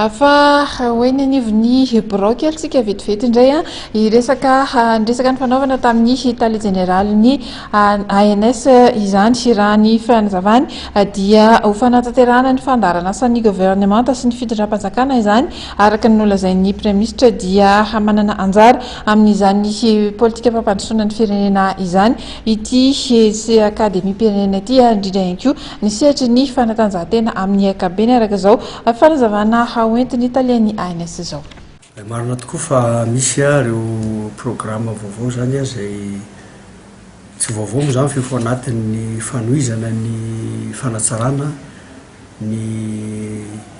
Fa ho eny anivon'ny birao kely tsika vetivety indray hiresaka ny resaka nifanaovana tamin'ny tale jeneralin'ny ANS izany. Raha ny fanazavany dia ho fanatanterahana ny fandaharan'asan'ny governemanta sy ny fitondram-panjakana izany araka ny nolazain'ny praiminisitra dia manana anjara amin'izany politikam-pampandrosoana ny firenena izany ity akademiam-pirenena ity ary indrindra ihany koa ny sehatry ny fanatanjahantena amin'ny ankapobeny araka izao fanazavana hoentin'ny talen'ny ANS izao. Marina tokoa fa misy ireo programa vaovao izany izay tsy vaovao moa izany fa efa ao anatin'ny fanohizana ny fanatsarana ny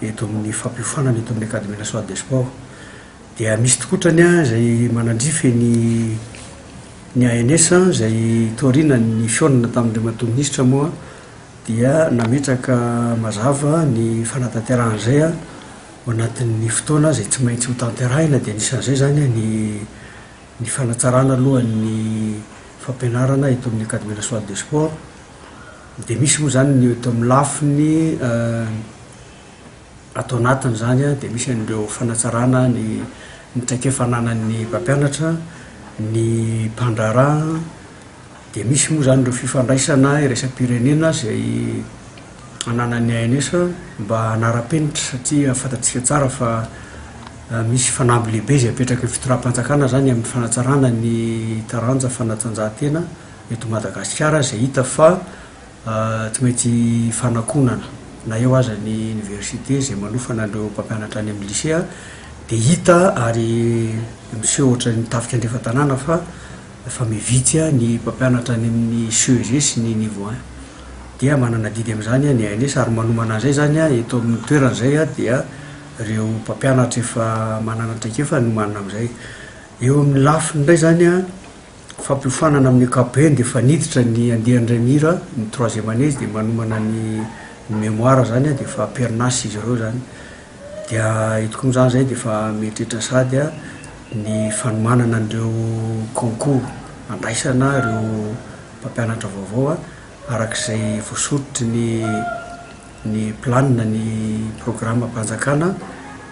eto amin'ny fampiofanana eto amin'ny Académie Nationale des Sports. Dia misy tokotrany izay manandrify ny ny ANS izay taorian'ny fihaonana tamin'Andriamatoa Minisitra moa dia nametraka mazava ny fanatanterahana izay ao anatin'ny fotoana izay tsy maintsy ho tanterahina dia anisan'izay izany ny ny fanatsarana aloha ny fampianarana eto amin'ny Académie Nationale de Sport. Dia misy moa izany ny eto amin'ny lafiny Ato anatin'izany dia misy an'ireo fanatsarana ny ny traikefa ananan'ny mpampianatra, ny mpandraharaha, dia misy moa izany ireo fifandraisana iraisam-pirenena izay ananan'ny ANS mba hanara-penitra satria fantatsika tsara fa misy fanamby lehibe izay apetraky ny fitondram-panjakana izany amin'ny fanatsarana ny taranja fanatanjahantena eto Madagasikara izay hita fa Tsy maintsy fanakonana na eo aza ny université izay manofana an'ireo mpampianatra any amin'ny lycée dia hita ary miseho ohatran'ny tafika andrefan-tanàna fa efa mivitsy ny mpampianatra any amin'ny CEG sy ny niveau un. Dia manana adidy amin'izany ny ANS ary manomana an'izay izany eto amin'ny toerana izay dia ireo mpampianatra efa manana traikefa no manana amin'izay. Eo amin'ny lafiny indray izany Fampiofanana amin'ny ankapobeny dia efa niditra ny andiany iray mira, ny troisième année izy dia manomana ny mémoire zany dia efa am-perinasa izy ireo zany. Dia eto koa moa zany zay dia efa mieritreritra sahady ny fanomanana an'ireo concours handraisana ireo mpampianatra vaovao araka izay voasoritry ny ny planina ny programam-panjakana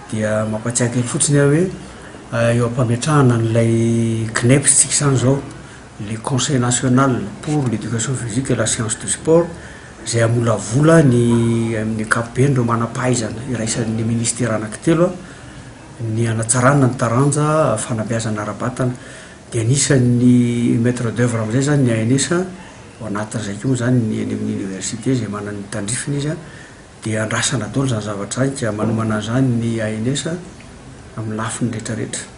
dia mampatsiahy kely fotsiny aho hoe eo am-pametrahana an'ilay CNEPS tsika izany izao, le conseil national pour l'éducation physique et la science du sport izay hamolavola ny amin'ny ankapobeny ireo manam-pahaizana iraisan'ny ministera anankitelo ny hanatsarana ny taranja fanabeazana ara-batana dia anisan'ny maître d'oeuvre amin'izay izany ny ANS Ao anatin'izay koa moa izany ny eny amin'ny université izay manana ny tandrifiny izy dia andrasana daholo izany zavatra izany ka manomana an'izany ny ANS amin'ny lafiny rehetra rehetra.